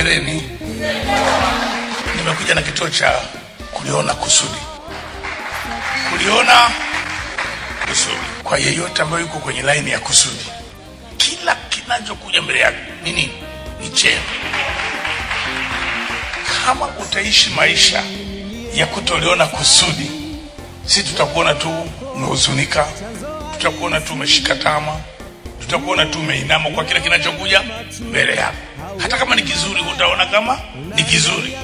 Hongereni. Nimekuja na kituo cha kuliona kusudi. Kuliona kusudi. Kwa yeyote ambaye yuko kwenye laini ya kusudi, kila kinachokuja mbele yake ni nini? Ni chema. Kama utaishi maisha ya kutoliona kusudi, si tutakuona tu umehuzunika, tutakuona tu umeshika tama, tutakuona tu umeinama kwa kila kinachokuja mbele yako. Hata kama ni kizuri, utaona kama ni kizuri,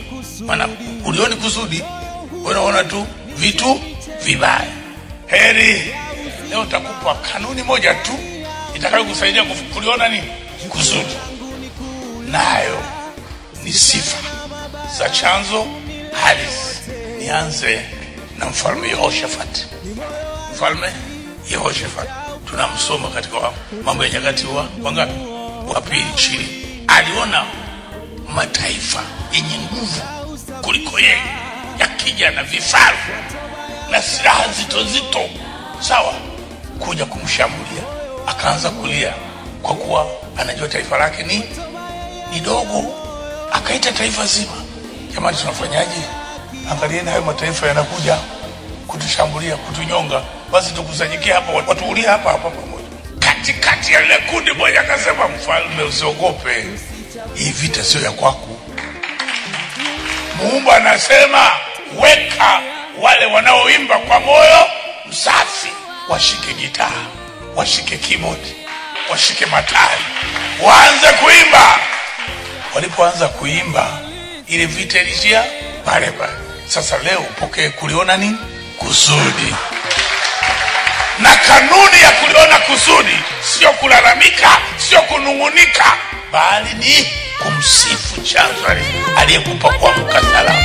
maana ulioni kusudi, unaona tu vitu vibaya. Heri leo nitakupa kanuni moja tu itakayokusaidia kuliona nini kusudi, nayo ni sifa za chanzo halisi. Nianze na mfalme Yehoshafat. Mfalme Yehoshafat tunamsoma katika Mambo ya Nyakati wa wangapi? Wa pili 20. Aliona mataifa yenye nguvu kuliko yeye yakija na vifaru na silaha nzito nzito, sawa, kuja kumshambulia. Akaanza kulia kwa kuwa anajua taifa lake ni dogo. Akaita taifa zima, jamani, tunafanyaje? Angalieni hayo mataifa yanakuja kutushambulia, kutunyonga, basi tukusanyikie hapa, watuulie hapa hapa pamoja. Katikati ya lile kundi moja akasema, mfalme, usiogope, hii vita sio ya kwako. Muumba anasema weka wale wanaoimba kwa moyo msafi, washike gitaa, washike keyboard, washike matari, waanze kuimba. Walipoanza kuimba, ile vita ilishia pale pale. Sasa leo upokee kuliona nini? Kusudi. Na kanuni ya kuliona kusudi sio kulalamika, sio kunungunika, bali ni kumsifu chanzo aliyekupa kuamka salama.